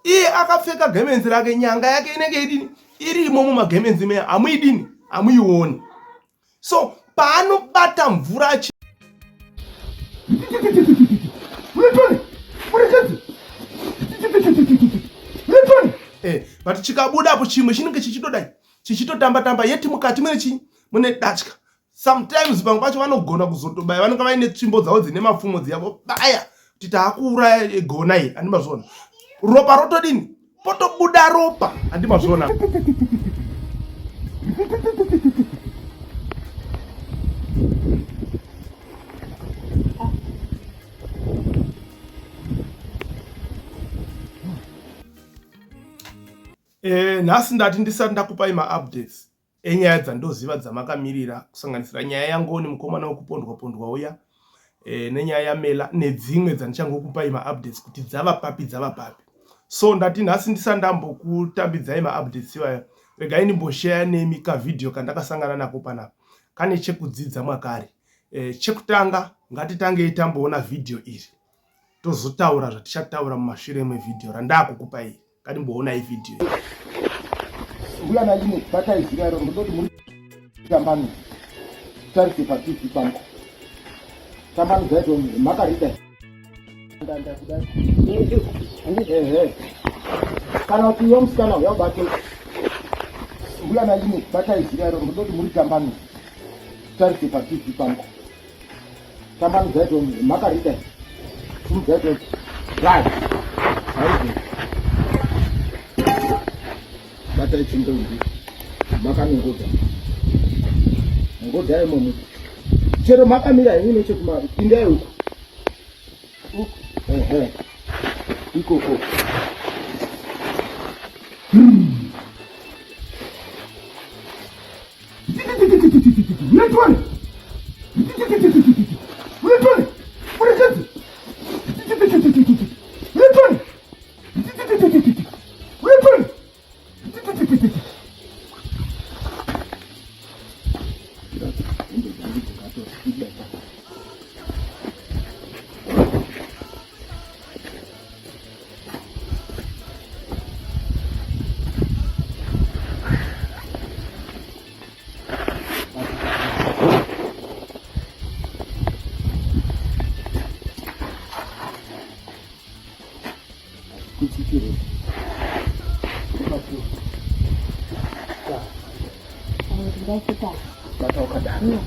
Iye akapfeka gemenzi rake, nyanga yake inenge idini irimo mumagemenzi meya, hamuidini, hamuioni. So paanobata mvura achi eh, but chikabuda apo chimwe chinenge chichitodai chichitotamba tamba yeti mukati mune chii mune datya. Sometimes pamwe pacho vanogona kuzotobaya, vanenge vaine tsvimbo dzavo dzine mapfumo dziya, vobaya kuti taakuuraya gona iyi, andimazviona. Ropa rotodini potobuda ropa, andimazviona. Eh, nhasi ndati ndisati ndakupai maupdates enyaya dzandoziva dzamakamirira kusanganisira nyaya yaNgoni mukomana wekupondwa pondwa uya e, nenyaya yaMela nedzimwe dzandichangokupai maupdates kuti dzava papi dzava papi. So ndati nhasi ndisati ndambokutambidzai maupdates iwayo, regai ndimbosheya nemi kavhidhiyo kandakasangana nako panapa kane chekudzidza mwakare. E, chekutanga ngatitangei tamboona vhidhiyo iri tozotaura zvatichataura mumashure mevhidhiyo randakukupai iri. Ngatimboonai vhidhiyo iyi. Mbuya naine batai zira iro ndodoti muri tambano tarise paTV pangu tambano dzaito makarida ehe kana kuti iwe musikana uya ubate mbuya naine batai zira iro ndodoti muri tambano tarise paTV pangu Tambanudzai to makarida. Simudzai to. Right. Right. Batai tsvimbo iyi. Makanongodza. Ngodza imomo. Chero makamira henyu nechekumavi. Pindai uku. Uku. Ehe. Ikoko. Bata wakadaro.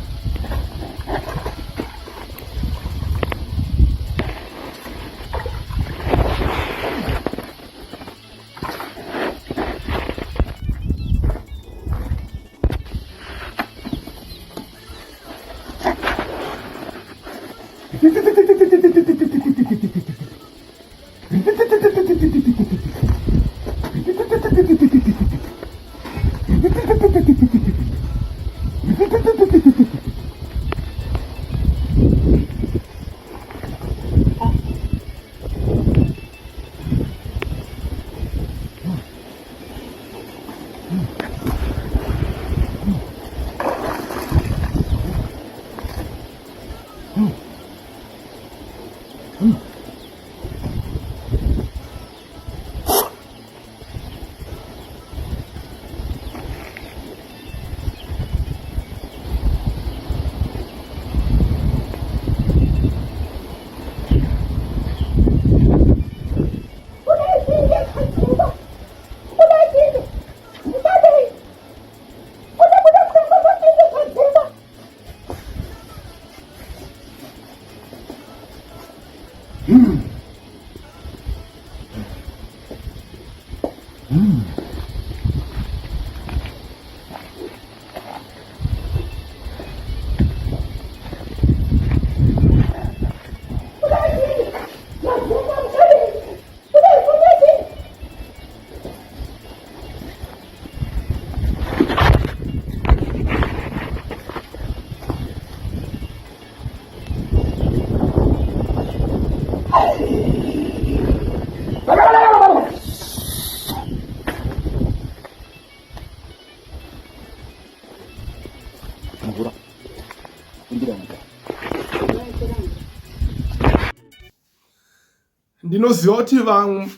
Ndinoziva kuti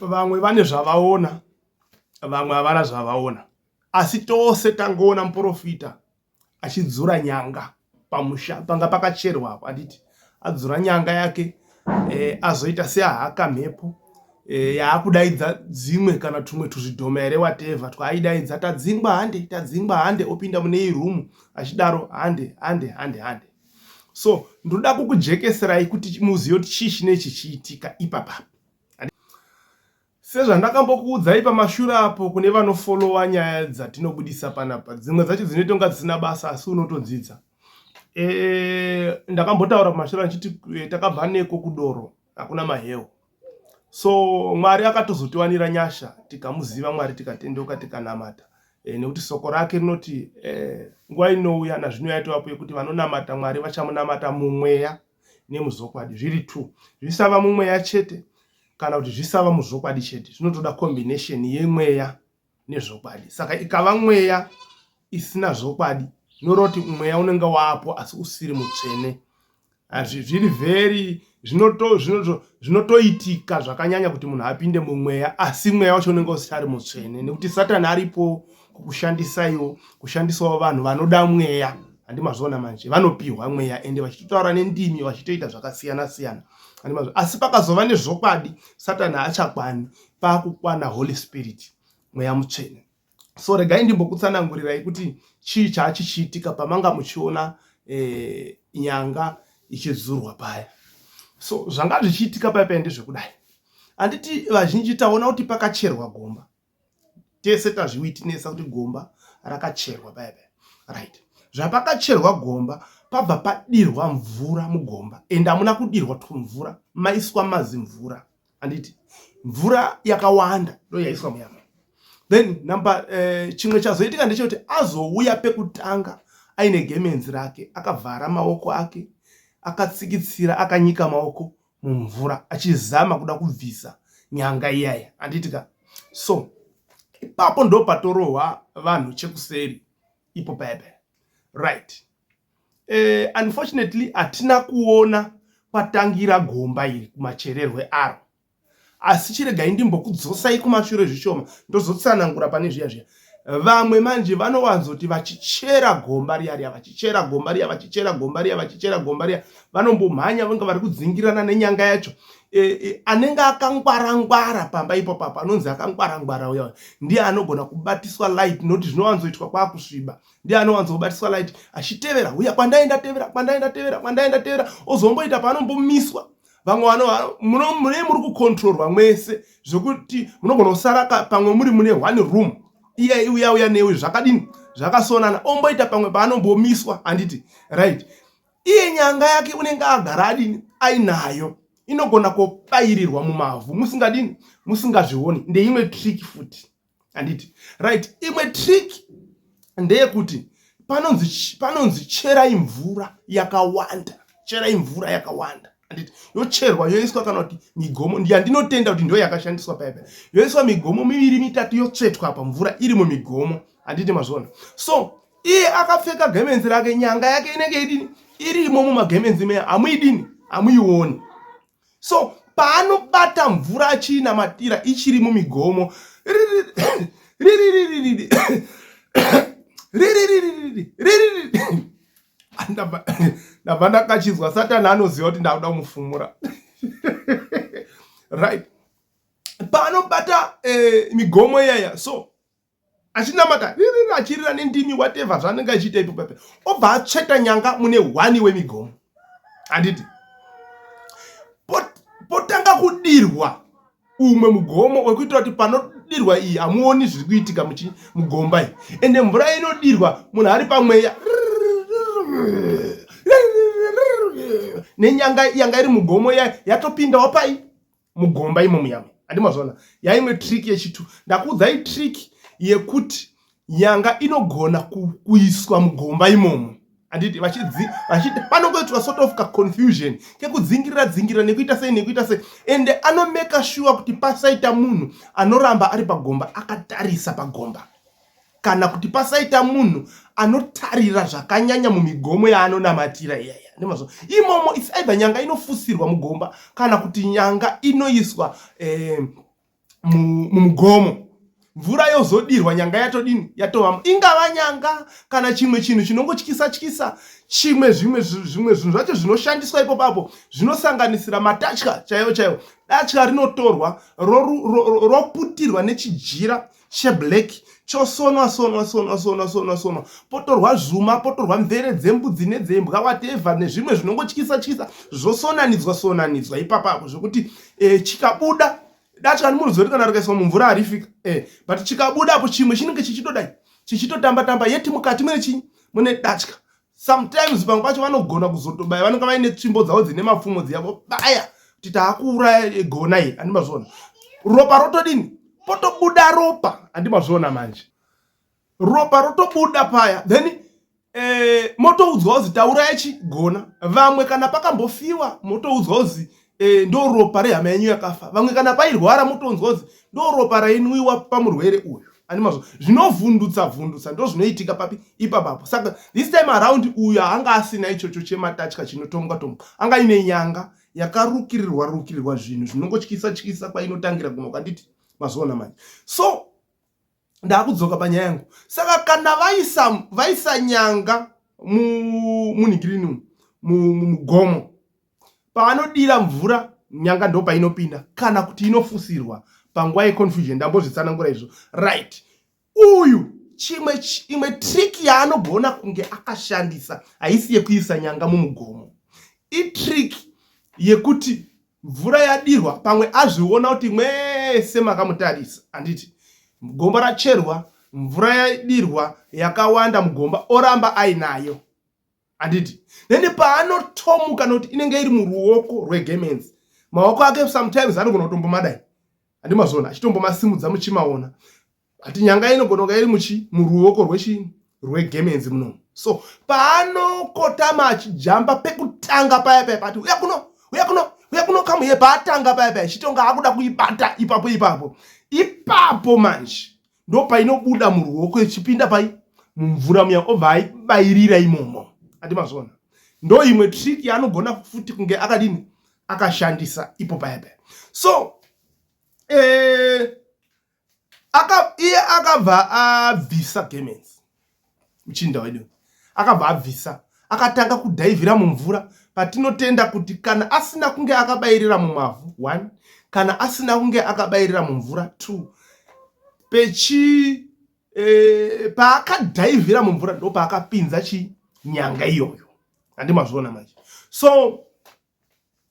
vamwe vane zvavaona, vamwe havana zvavaona, asi tose tangoona muprofita achidzura nyanga pamusha panga pakacherwa apo, handiti? Adzura nyanga yake eh, azoita seahaka mhepo eh, yaakudaidza dzimwe kana tumwe tuzvidhoma here whatever twaidaidza, tadzingwa hande, tadzingwa hande, opinda mune iyi rumu achidaro hande hande hande hande. So ndoda kukujekeserai kuti muzive kuti chii chinee chichiitika ipapa. Sezvandakambokuudzai pamashure apo, kune vanofolowa nyaya dzatinobudisa panapa, dzimwe dzacho dzinoita kunga dzisina basa asi unotodzidza. E, ndakambotaura pamashure ndichiti e, takabva neko kudoro hakuna maheu. So Mwari akatozotiwanira nyasha tikamuziva Mwari tikatendeuka tikanamata. E, nekuti soko rake rinoti e, nguva inouya nazvino yaitovapo yekuti vanonamata Mwari vachamunamata mumweya nemuzvokwadi. Zviri two, zvisava mumweya chete kana kuti zvisava muzvokwadi chete, zvinotoda combination yemweya nezvokwadi. Saka ikava mweya isina zvokwadi, zvinoreva kuti mweya unenge waapo asi usiri mutsvene. Zviri very zvinotoitika zvakanyanya kuti munhu apinde mumweya asi mweya wacho unenge usari mutsvene, nekuti Satani aripo kukushandisaiwo, kushandisawo vanhu vanoda mweya. Handimazviona manje, vanopiwa mweya ende vachitotaura nendimi vachitoita zvakasiyana siyana. Handimazviona, asi pakazova nezvokwadi Satani haachakwani, paakukwana Holy Spirit, mweya mutsvene. So regai ndimbokutsanangurirai kuti chii chaachichiitika pamanga muchiona e, nyanga ichidzurwa paya. So zvanga zvichiitika paya paya ndezvekudai, handiti vazhinji taona kuti pakacherwa gomba, tese tazviwitinesa kuti gomba rakacherwa paya paya, right? Zvapakacherwa gomba pabva padirwa mvura mugomba, ende hamuna kudirwa twumvura, maiswa mazimvura, handiti? Mvura yakawanda ndo yaiswa muyama. Then number chimwe chazoitika ndechekuti azouya pekutanga aine gemenzi rake, akavhara maoko ake, akatsikitsira, akanyika maoko mumvura achizama kuda kubvisa nyanga iyaya, handiti ka? So ipapo ndo patorohwa vanhu chekuseri ipo paya paya, right? Unfortunately hatina kuona kwatangira gomba iri kumachererwe aro, asi chiregai ndimbokudzosai kumashure zvishoma, ndozotsanangura pane zviya zviya. Vamwe manje vanowanzoti vachichera gomba riya riya, vachichera gomba riya, vachichera gomba riya, vachichera gomba riya, vanombomhanya vanga vari kudzingirana nenyanga yacho. E, anenge akangwarangwara pamba ipo papo, anonzi akangwarangwara uya ndiye anogona kubatiswa light, nokuti zvinowanzoitwa kwakusviba, ndiye anowanzobatiswa light achitevera uya kwandaenda tevera, kwandaenda tevera, kwandaenda tevera, ozomboita paanombomiswa. Vamwe mune muri kukontrorwa mwese zvekuti munogona kusara pamwe muri mune one room, iye uya uya neuyu zvakadini zvakasonana, omboita pamwe paanombomiswa, handiti? Right, iye nyanga yake unenge agara adini ainayo, inogona kubairirwa mumavhu musingadini musingazvioni. Ndeimwe trick futi, handiti? Right, imwe trick ndeyekuti panonzi cherai mvura yakawanda, cherai mvura yakawanda, handiti? Yocherwa yoiswa kana kuti migomo, yandinotenda kuti ndiyo yakashandiswa paya paya, yoiswa migomo miviri mitatu, yotsvetwa apa mvura iri mumigomo, handiti mazviona? So iye akapfeka gemenzi rake, nyanga yake inenge idini irimo mumagemenzi meya, hamuidini hamuioni. So paanobata mvura achiinamatira ichiri mumigomo, riririririri riririririri ririri, ndabva ndakachizwa. Satani anoziva kuti ndakuda kumufumura, right? Paanobata migomo iyaya, so achinamata ririri, achirira nendimi, whatever zvaanenge achiita ipo pepe, obva atsveta nyanga mune hwani wemigomo, handiti? Potanga kudirwa umwe mugomo wekuitira kuti panodirwa iyi hamuoni zviri kuitika mugomba iyi, ende mvura inodirwa munhu ari pamweya nenyanga yanga iri mugomo yatopinda wapai mugomba imomo yamwe, handimazvona? Yaimwe trick yechitu. Ndakuudzai trick yekuti nyanga inogona kuiswa mugomba imomo, handiti? Vachiti panongoitwa sort of kaconfusion kekudzingirira dzingirira nekuita sei nekuita sei, ende anomeka sure kuti pasaita munhu anoramba ari pagomba akatarisa pagomba, kana kuti pasaita munhu anotarira zvakanyanya mumigomo yaanonamatira iyaya. Ndimazvo imomo its either nyanga inofusirwa mugomba kana kuti nyanga inoiswa eh, mumugomo mvura yozodirwa nyanga yatodini yatovamo ingava nyanga kana chimwe chinhu chinongotyisa tyisa chimwe zvimwe zvimwe zvinhu zvacho zvinoshandiswa ipo papo zvinosanganisira matatya chaiwo chaiwo datya rinotorwa roputirwa nechijira cheblack chosonwa sonwa sonwa sonwa sonwa sonwa potorwa zvuma potorwa mvere dzembudzi nedzembwa whatever nezvimwe zvinongotyisa tyisa zvosonanidzwa sonanidzwa ipapapo zvekuti eh, chikabuda datya munoziva kuti kana rikaiswa mumvura harifika eh, but chikabuda apo chimwe chinenge chichitodai chichitotamba tamba yeti mukati mune chii mune datya sometimes pamwe pacho vanogona kuzotobaya vanonga vaine tsvimbo dzavo dzine mapfumo dziya vobaya kuti taakuuraya gona iyi handi mazviona ropa rotodini potobuda ropa handi mazviona manje ropa rotobuda paya then eh, motoudzwa kuzi tauraya chigona vamwe kana pakambofiwa motoudzwa kuzi eh, ndo ropa rehama yenyu yakafa vamwe kana pairwara motonzwa kuzi ndo ropa rainwiwa pamurwere uyu ani mazvo zvinovhundutsa vhundutsa ndo zvinoitika papi ipapapo saka this time around uyu anga asina ichocho chematatya chinotomuka tomuka anga ine nyanga yakarukirirwa rukirirwa zvinhu zvinongotyisa tyisa kwainotangira kuno kwanditi mazoona manje so ndakudzoka panyaya yangu saka kana vaisa vaisa nyanga munhikirini mumugomo pavanodira mvura nyanga ndo painopinda kana kuti inofusirwa panguva yeconfusion ndambozvitsanangura izvo right uyu chimwe imwe trick yaanogona kunge akashandisa haisi yekuisa nyanga mumugomo itrick yekuti mvura yadirwa pamwe azviona kuti mwese makamutarisa handiti gomba racherwa mvura yadirwa yakawanda mugomba oramba ainayo handiti then paanotomuka nokuti inenge iri muruoko rwegemenzi maoko ake sometimes anogona kutombomadai handimazviona achitombomasimudza muchimaona ati nyanga inogona kunga iri muchi muruoko rwechi rwegemenzi muno so paanokotama achijamba pekutanga paya paya pati uya kuno uya kuno uya kuno kamuye paatanga paya paya chitonga akuda kuibata ipapo ipapo ipapo manje ndopainobuda muruoko ichipinda pai mumvura muya obva aibairira imomo ati mazviona ndo imwe trick yaanogona futi kunge akadini akashandisa ipo paya paya so eh, aka iye akabva abvisa gemenzi muchinda wedu akabva abvisa akatanga kudhaivhira mumvura patinotenda kuti kana asina kunge akabairira mumavhu one kana asina kunge akabairira mumvura two pechi e, paakadhaivhira mumvura ndo paakapinza chi nyanga iyoyo handimazviona manje so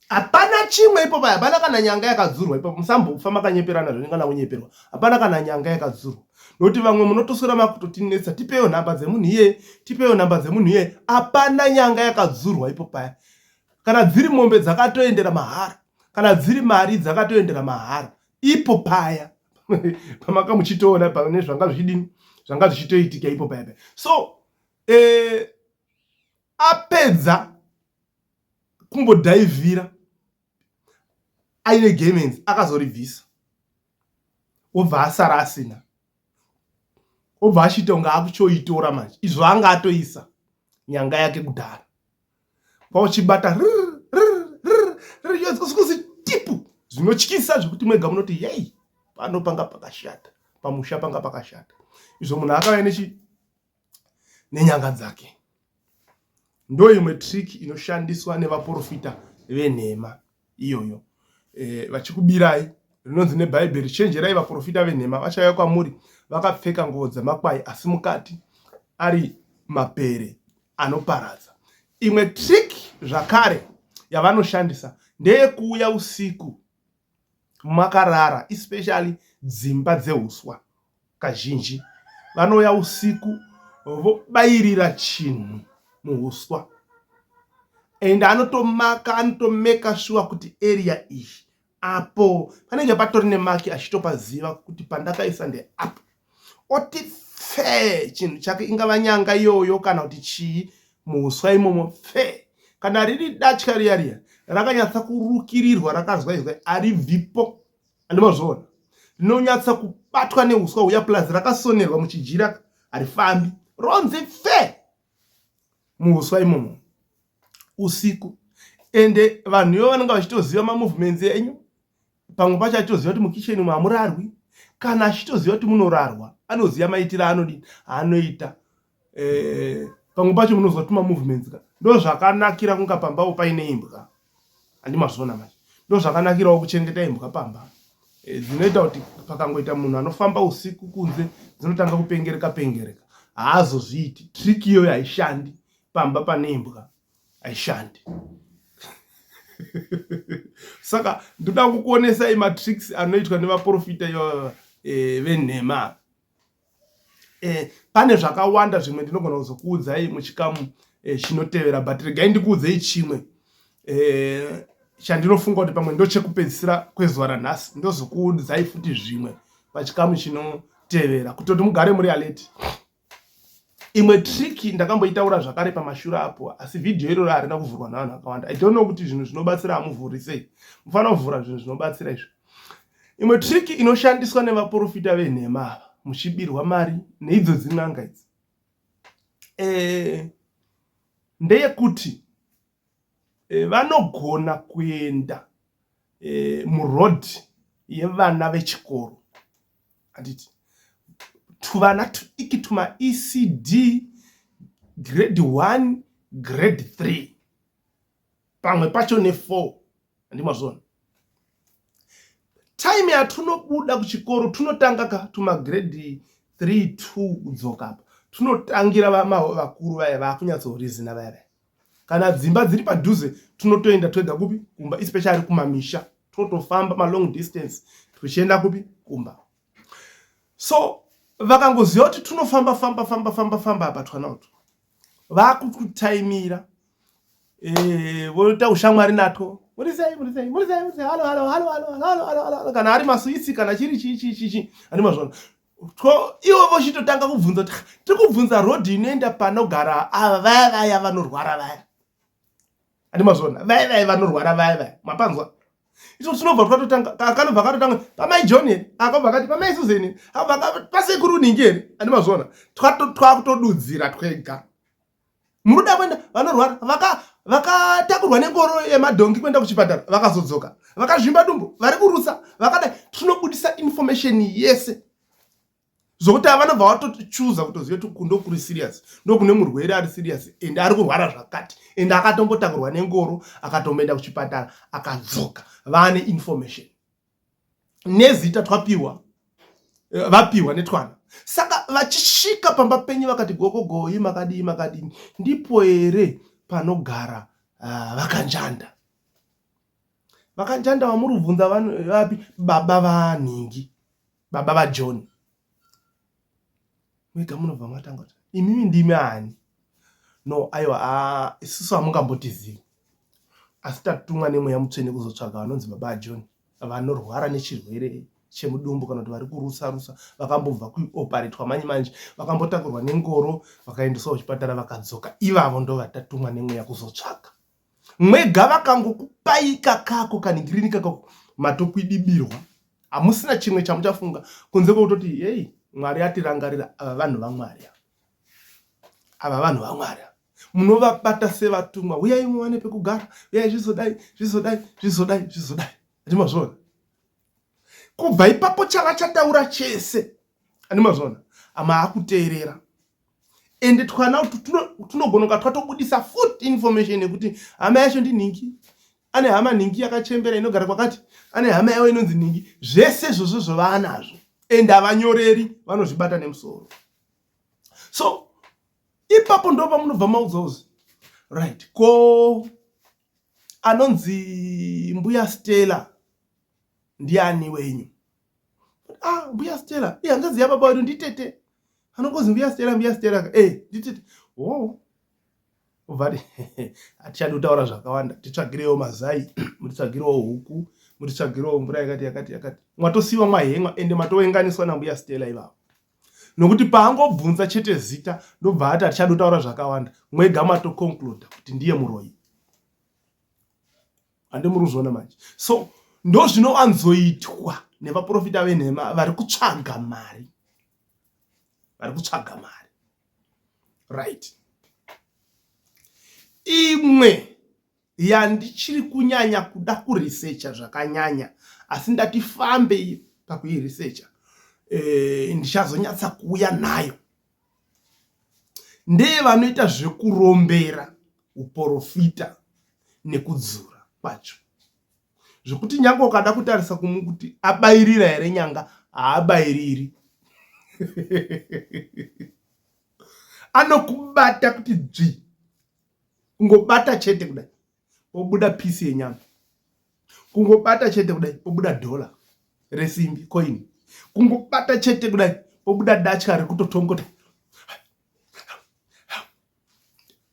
hapana chimwe ipo paya hapana kana nyanga yakadzurwa ipapo musambofa makanyeperana zvenyu kana kunyeperwa hapana kana nyanga yakadzurwa nokuti vamwe munotoswera makutotinetsa tipewo nhamba dzemunhu iyeye tipewo nhamba dzemunhu iyeye hapana nyanga yakadzurwa ipo paya kana dziri mombe dzakatoendera mahara kana dziri mari dzakatoendera mahara ipo paya pamaka muchitoona pane zvanga zvichidini zvanga zvichitoitika ipo paya paya so eh, apedza kumbodhaivhira aine gemenzi akazoribvisa obva asara asina obva achiita kunge akuchoitora manje izvo anga atoisa nyanga yake kudhara kwauchibata kuzi tipu zvinotyisa zvekuti mwega munoti yei pano panga pakashata pamusha panga pakashata izvo munhu akauya nechi nenyanga dzake ndo imwe trick inoshandiswa nevaprofita venhema iyoyo e, vachikubirai rinonzi nebhaibheri chenjerai vaprofita venhema vachauya kwamuri vakapfeka nguvo dzemakwai asi mukati ari mapere anoparadza imwe trick zvakare yavanoshandisa ndeyekuuya usiku makarara especially dzimba dzehuswa kazhinji vanouya usiku vobayirira chinhu muhuswa and anotomaka anotomeka shuwa kuti area iyi apo panenge patori nemaki achitopaziva kuti pandakaisa ndeapo oti pfee chinhu chake ingava nyanga iyoyo kana kuti chii muuswa imomo pfee kana riri datya riya riya rakanyatsa kurukirirwa rakazwaizwa aribvipo andimazviona rinonyatsa kubatwa neuswa huya plus rakasonerwa muchijira harifambi ronzi pfee muuswa imomo. Usiku. Ende vanhu ivo vanenge vachitoziva mamovements enyu. Pamwe pacho achitoziva kuti mukitchen umu hamurarwi. Kana achitoziva kuti munorarwa, anoziva maitiro aanodini, anoita. Eh, pamwe pacho munozwa tuma movements ka. Ndozvakanakira kunga pambawo paine imbwa. Handimazviona manje. Ndozvakanakirawo kuchengeta imbwa pamba. Eh, dzinoita kuti pakangoita munhu anofamba usiku kunze dzinotanga kupengereka pengereka. Haazozviiti. Trick iyoyo haishandi pamba pane imbwa. Haishandi. Saka ndoda kukuonesai matricks anoitwa nevaprofita ivava eh, venhema. Eh, pane zvakawanda zvimwe ndinogona kuzokuudzai muchikamu eh, chinotevera but regai ndikuudzei chimwe eh, chandinofunga kuti pamwe ndochekupedzisira kwezuva ranhasi ndozokuudzai futi zvimwe pachikamu chinotevera kutoti mugare muri alert imwe trick ndakamboitaura zvakare pamashure apo asi vhidhiyo iroro harina kuvhurwa navanhu vakawanda i don't know kuti zvinhu zvinobatsira hamuvhuri sei mufanira kuvhura zvinhu zvinobatsira izvi Imwe trick inoshandiswa nevaporofita venhema ava muchibirwa mari neidzo dzin'anga idzi e, ndeyekuti e, vanogona kuenda e, muroad yevana vechikoro handiti tuvana tudiki tuma ECD grade 1 grade 3 pamwe pacho ne4 handimazvona time yatunobuda kuchikoro tunotanga ka tumagrade 3 2 kudzoka apa tunotangira vakuru vaya vakunyatsorizina vaya vaya kana dzimba dziri padhuze tunotoenda twega kupi kumba especially kumamisha tunotofamba malong distance tuchienda kupi kumba so vakangoziva kuti tunofamba famba famba famba famba apa twana utu vakukutaimira eh, voita ushamwari natwo muri sei muri sei muri sei muri sei halo halo halo halo halo halo halo kana ari masuitsi kana chiri chii chii chii chii ani mazvona ivo vochitotanga kubvunza kuti tiri kubvunza rodhi inoenda panogara ava vaya vaya vanorwara vaya Andi mazvona vaya vaya vanorwara vaya vaya mapanzwa isu tinobva twatotanga kanobva katotanga pamai John here akabva kati pamai Susan here akabva pasekuru nhingi here andi mazvona twakutodudzira twega muruda kuenda vanorwara vakatakurwa nengoro yemadhongi kuenda kuchipatara vakazodzoka vakazvimba dumbu vari kurutsa vakadai tinobudisa information yese zvokuti vanobva vatochuza kutoziva kuti ndokuri serious ndokune murwere ari serious and ari kurwara zvakati and akatombotakurwa nengoro akatomboenda kuchipatara akadzoka vaane information nezita twapiwa eh, vapiwa netwana saka vachisvika pamba penyu vakati gogogoi makadii makadini ndipo here panogara uh, vakanjanda vakanjanda vamuri kubvunza vapi baba vanhingi baba vaJohn mega munobva matanga kuti imimi ndimi ani no aiwa ah, isusu hamungambotizivi asi tatumwa nemweya mutsvene kuzotsvaga vanonzi baba aJohn vanorwara nechirwere chemudumbu kana kuti vari kurutsa rutsa vakambobva kuoparetwa manje manje vakambotakurwa nengoro vakaendeswa kuchipatara vakadzoka ivavo ndo vatatumwa nemweya kuzotsvaga Mwega vakangokupai kakako kanhigirini kakako matokwidibirwa hamusina chimwe chamuchafunga kunze kwekutoti hei Mwari atirangarira ava vanhu vaMwari ava vanhu vaMwari munovabata sevatumwa huyai muwane pekugara huyai zvizodai zvizodai zvizodai zvizodai andimazviona kubva ipapo chavachataura chese andimazviona amaakuteerera ende twana utu tunogona kunga twatobudisa futi information yekuti hama yacho ndinhingi ane hama nhingi yakachembera inogara kwakati ane hama yavo inonzi nhingi zvese izvozvo zvovaanazvo ende havanyoreri vanozvibata nemusoro so ipapo ndo pamunobva maudza uzi right ko anonzi mbuya stella ndiani wenyu ah mbuya stella ihanzvadzi yababa wedu nditete anongozi mbuya stella mbuya stella eh nditete oh ubva hatichadi kutaura zvakawanda titsvagirewo mazai mutitsvagirewo huku mutitsvagirewo mvura yakati yakati yakati mwatosiwa mwahemwa ende matowenganiswa nambuya stella ivavo nokuti paangobvunza chete zita ndobva ati hatichadi kutaura zvakawanda mwega matoconcluda kuti ndiye muroyi handi muri kuzviona manje so ndozvinowanzoitwa nevaprofita venhema vari kutsvaga mari vari kutsvaga mari right imwe yandichiri kunyanya kuda kuresearcha zvakanyanya asi ndati fambei pakuiresearcha e, ndichazonyatsa kuuya nayo ndeye vanoita zvekurombera uporofita nekudzura kwacho zvekuti nyange ukada kutarisa kumu kuti abairira here nyanga haabairiri anokubata kuti dzvi kungobata chete kudai pobuda pisi yenyama kungobata chete kudai pobuda dhola resimbi coin kungobata chete kudai pobuda datya rekutotongota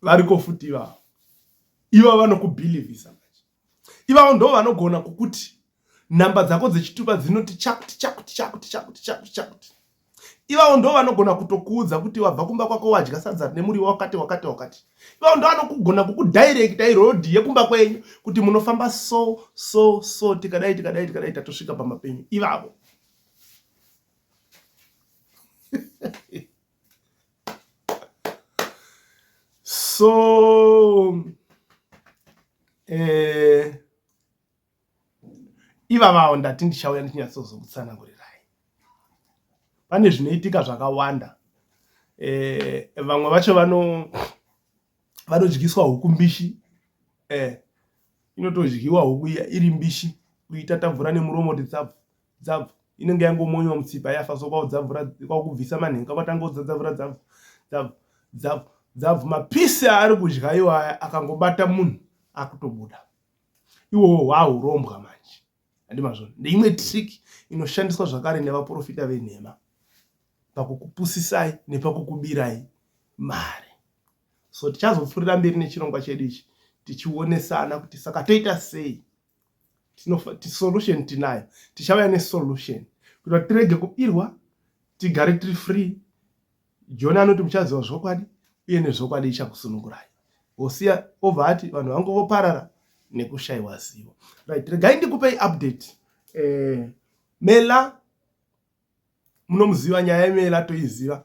variko futi ivavo ivavo vanokubhilivhisa manje ivavo ndo vanogona kukuti nhamba dzako dzechitupa dzinoti chakuti chakuti chakuti chakuti chakuti chakuti ivavo ndo vanogona kutokuudza kuti wabva kumba kwako wadya sadza rine muriwo wakati wakati wakati ivavo ndo vanokugona kukudirecta irodhi yekumba kwenyu kuti munofamba so so so tikadai tikadai tikadai tatosvika pamba penyu ivavo so eh, ivavawo ndati ndichauya ndichinyatsozokutsanangurirai pane zvinoitika zvakawanda eh, vamwe vacho vano vanodyiswa huku mbishi eh, inotodyiwa huku iya iri mbishi kuitatabvura nemuromo kuti tsabvu dzabvu inenge yangomonywa mutsipa yafa so kwaudzabvura kwakubvisa manhenga kwatanga kudzadzabvura dzabvu dzabvu dzabvu dzabvu mapisi aari kudya iwaya akangobata munhu akutobuda iwowo hwahurombwa manje handimazvona ndeimwe trick inoshandiswa zvakare nevaprofita venhema pakukupusisai nepakukubirai mari so tichazopfuurira mberi nechirongwa chedu ichi tichionesana kuti saka toita sei solution tinayo tichauya nesolution kuita kuti tirege kubirwa tigare tiri free John anoti muchaziva zvokwadi uye nezvokwadi ichakusunungurai. Hosiya obva ati vanhu vangu voparara nekushaiwa zivo. Right, regai ndikupei update. Eh, Mela munomuziva nyaya yeMela toiziva.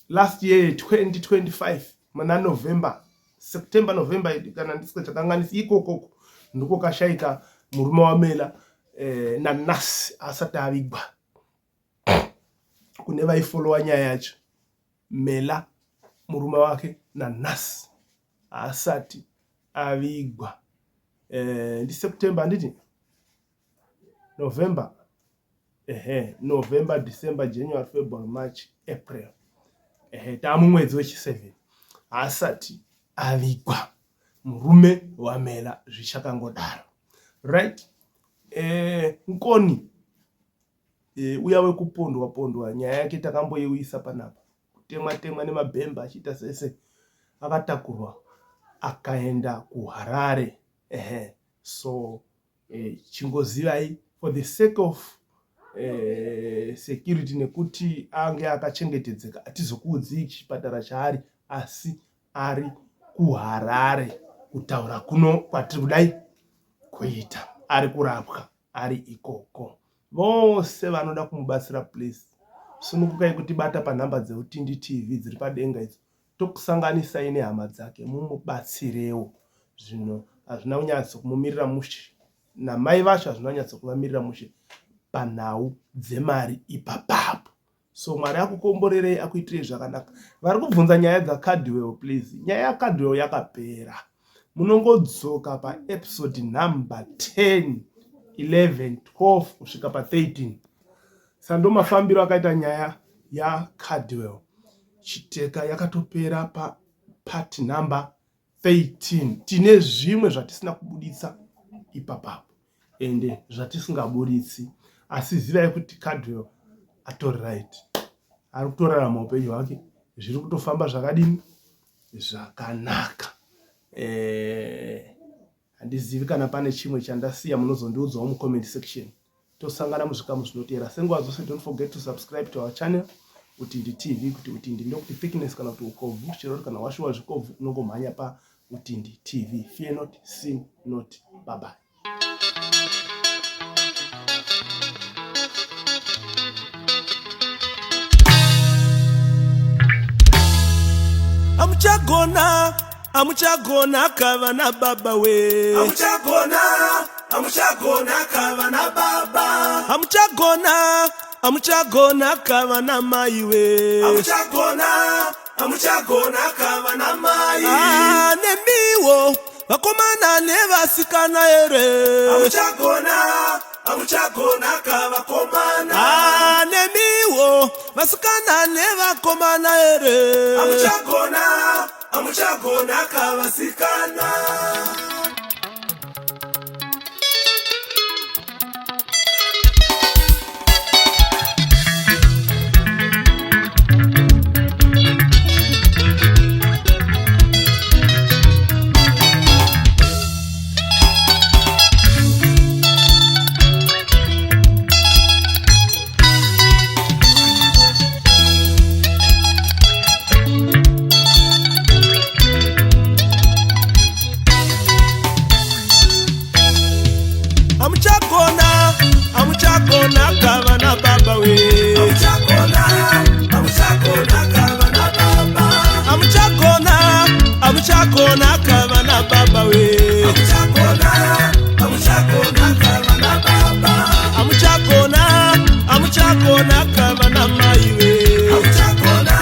Last year 2025 muna November, September November kana ndisingachakanganisi ikokoko ndiko kashaika murume waMela eh, nanasi asati avigwa. kune vaifolowa nyaya yacho Mela murume wake nanhasi haasati avigwa eh, ndiSeptember handiti November ehe November December January February March April ehe taamumwedzi wechi7 haasati avigwa murume waMela zvichakangodaro right eh, Nkoni e, uya wekupondwa pondwa nyaya yake takamboiuyisa panapa kutemwa temwa nemabhemba achiita sese akatakurwa akaenda kuHarare ehe so e, chingozivai for the sake of e, security nekuti ange akachengetedzeka atizokuudzii chipatara chaari asi ari kuHarare kutaura kuno kwatiri kudai kuita ari kurapwa ari ikoko. Vose vanoda kumubatsira please sunungukai kutibata panhamba dzeUtindi TV dziri padenga idzo tokusanganisai nehama dzake mumubatsirewo. Zvino hazvina kunyatso kumumirira mushe namai vacho hazvina kunyatso kuvamirira mushe panhau dzemari ipapapo. So Mwari akukomborerei akuitirei zvakanaka. Vari kubvunza nyaya dzaCardwell please. Nyaya yaCardwell yakapera. Munongodzoka paepisode number 10, 11, 12 kusvika pa13. Sando mafambiro akaita nyaya yaCardwell. Chiteka yakatopera papart number 13. Tine zvimwe zvatisina kubuditsa ipapapo. ende zvatisingaburitsi asi zivai kuti Cardwell atori right ari kutorarama upenyu hwake zviri kutofamba zvakadini zvakanaka eh, handizivi kana pane chimwe chandasiya munozondiudzawo mucomment section tosangana muzvikamu zvinoteera senguva dzose don't forget to subscribe to our channel utindi tv kuti utindi ndokuti thickness kana kuti ukobvu chero kana washuwa zvikobvu unongomhanya pa utindi tv fear not sin not bye bye Amuchagona. Amuchagona kava nababa we. Amuchagona, amuchagona kava nababa. Amuchagona, amuchagona kava namai we. Amuchagona, amuchagona kava namai. Ah, nemiwo vakomana nevasikana here. Amuchagona, amuchagona kavakomana. Ah, nemiwo vasikana nevakomana here. Amuchagona, amuchagona kavasikana. Amuchagona, amuchagona kava nababa we. Amuchagona, amuchagona kava nababa. Amuchagona, amuchagona kava nababa we. Amuchagona, amuchagona kava nababa. Amuchagona, amuchagona kava namai we. Amuchagona,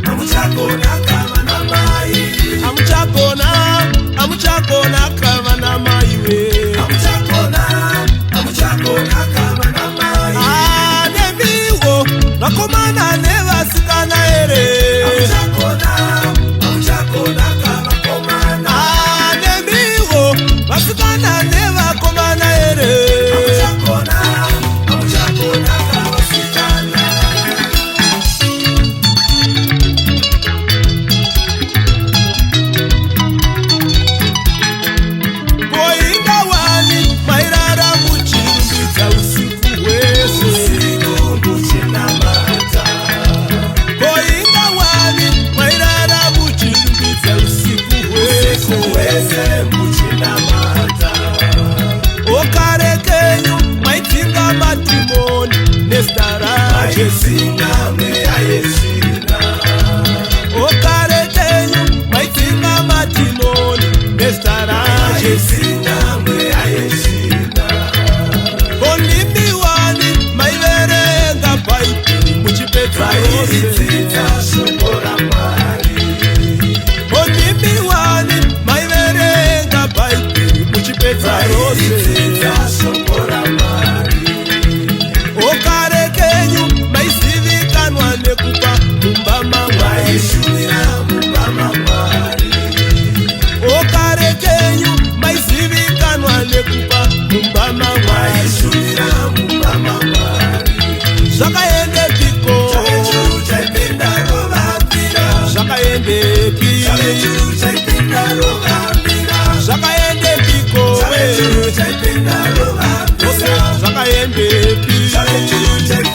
amuchagona kava namai. Amuchagona, amuchagona kava namai we. Amuchagona, amuchagona kava namai. Ah, nemiwo vakomana nevasikana here. Amuchagona, amuchagona kavakomana. Ah, nemiwo vasikana nevakomana here. Amuchagona, amuchagona kavasikana. Koingawani mairara muchirumbidza usiku hwese. Usiku muchinamata. Koingawani mairara muchirumbidza usiku hwese. Usiku wese muchinamata. Okare kenyu maidzinga madhimoni nezita raJesu. Maidzinga mweya yetsvina. Okare kenyu maidzinga madhimoni nezita raJesu. Maidzinga mweya yetsvina. Konimiwani maiverenga Bhaibheri muchipedza rose. Vaidzidza shoko raMwari. Konimiwani maiverenga Bhaibheri muchipedza rose. Vaidzidza shoko raMwari. Okare kenyu maizivikanwa nekupa mumba maMwari. Vaishumira mumba maMwari. Okare kenyu maizivikanwa nekupa mumba maMwari. Vaishumira mumba maMwari. Zvakaendepiko? Chave churu chaipinda rovambira. Zvakaendepi? Chave churu chaipinda rovambira. Zvakaendepiko? Chave churu chaipinda rovambira. Zvakaendepi? Chave churu chaipinda.